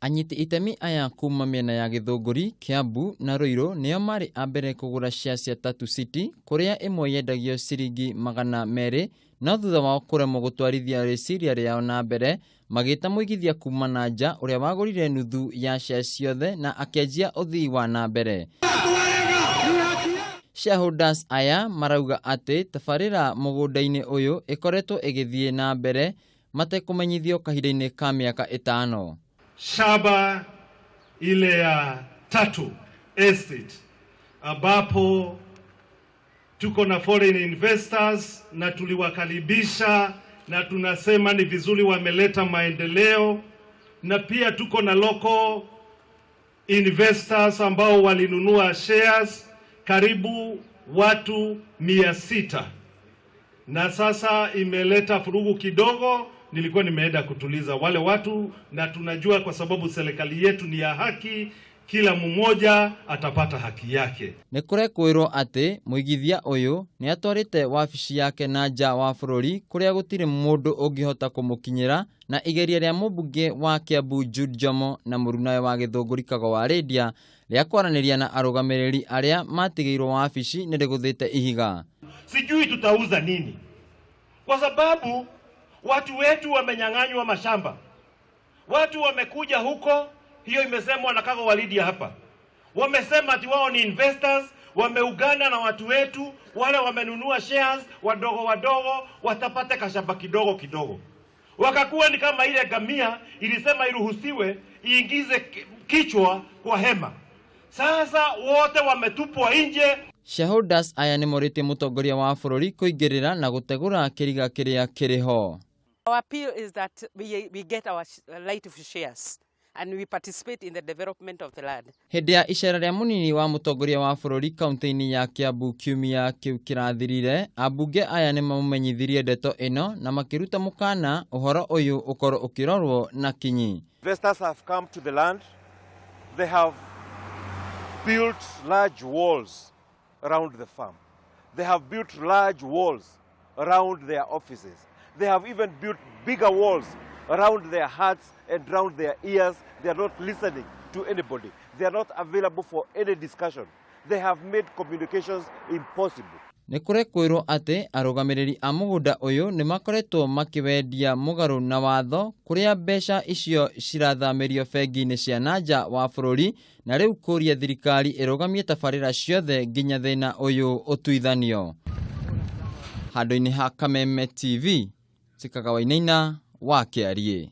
Anyiti itemi aya kuma mĩena ya Gĩthũngũri, Kiambu na Ruiru nĩo marĩ a mbere kũgũra shares cia Tatu City kũrĩa ĩmwe yendagio ciringi 200 no thutha wao kũremwo gũtwarithia rĩciria rĩao na mbere magĩta mũigithia kuma na nja ũrĩa wagũrire nuthu ya shares ciothe na akĩanjia ũthii wa na mbere. Shareholders aya marauga atĩ tabarĩra mũgũnda-inĩ ũyũ ĩkoretwo ĩgĩthiĩ na mbere matekũmenyithio kahinda-inĩ ka mĩaka ĩtano. Shamba ile ya Tatu Estate ambapo tuko na foreign investors na tuliwakaribisha na tunasema ni vizuri wameleta maendeleo, na pia tuko na local investors ambao walinunua shares karibu watu 600, na sasa imeleta furugu kidogo. Nilikuwa nimeenda kutuliza wale watu, na tunajua kwa sababu serikali yetu ni ya haki, kila mmoja atapata haki yake. Nĩ kũrekwĩrwo atĩ mũigithia ũyũ nĩ atwarĩte wabici yake na nja wa bũrũri kũrĩa gũtirĩ mũndũ ũngĩhota kũmũkinyĩra, na igeria rĩa mũmbunge wa Kiambu Jude Njomo na mũrunawe wa Gĩthũngũri Kago wa Lydia rĩa kwaranĩria na arũgamĩrĩri arĩa matigĩirwo wabici nĩ rĩgũthĩte ihiga. Sijui tutauza nini, kwa sababu watu wetu wamenyang'anywa mashamba, watu wamekuja huko, hiyo imesemwa na Kago wa Lydia hapa, wamesema ati wao ni investors, wameungana na watu wetu wale wamenunua shares wadogo wadogo, watapata kashamba kidogo kidogo. Wakakuwa ni kama ile ngamia ilisema iruhusiwe iingize kichwa kwa hema. Sasa wote wametupwa nje. Shareholders aya nĩ morĩtie mũtongoria wa bũrũri kũingĩrĩra na gũtegũra kĩriga kĩrĩa kĩrĩ ho. Our appeal is that we get our rightful shares and we participate in the development of the land. Hĩndĩ ya icera rĩa mũnini wa mũtongoria wa bũrũri kaunti-inĩ ya Kiambu kiumia kĩu kĩrathirire, ambunge aya nĩ mamũmenyithirie ndeto ĩno na makĩruta mũkana ũhoro ũyũ ũkorwo ũkĩrorwo na kinyi. Investors have come to the land. They have built large walls around the farm. They have built large walls around their offices. They have even built bigger walls around their hearts and around their ears. They are not listening to anybody. They are not available for any discussion. They have made communications impossible. Nĩ kũrekwĩrwo atĩ arũgamĩrĩri a mũgũnda ũyũ nĩ makoretwo makĩwendia mũgarũ na watho kũrĩa mbeca icio cirathamĩrio bengi-inĩ cia na nja wa bũrũri, na rĩu kũria thirikari ĩrũgamie tabarĩra ciothe nginya thĩna ũyũ ũtuithanio. Handũ-inĩ ha Kameme TV, Chikaga Wainaina wa Kĩariĩ.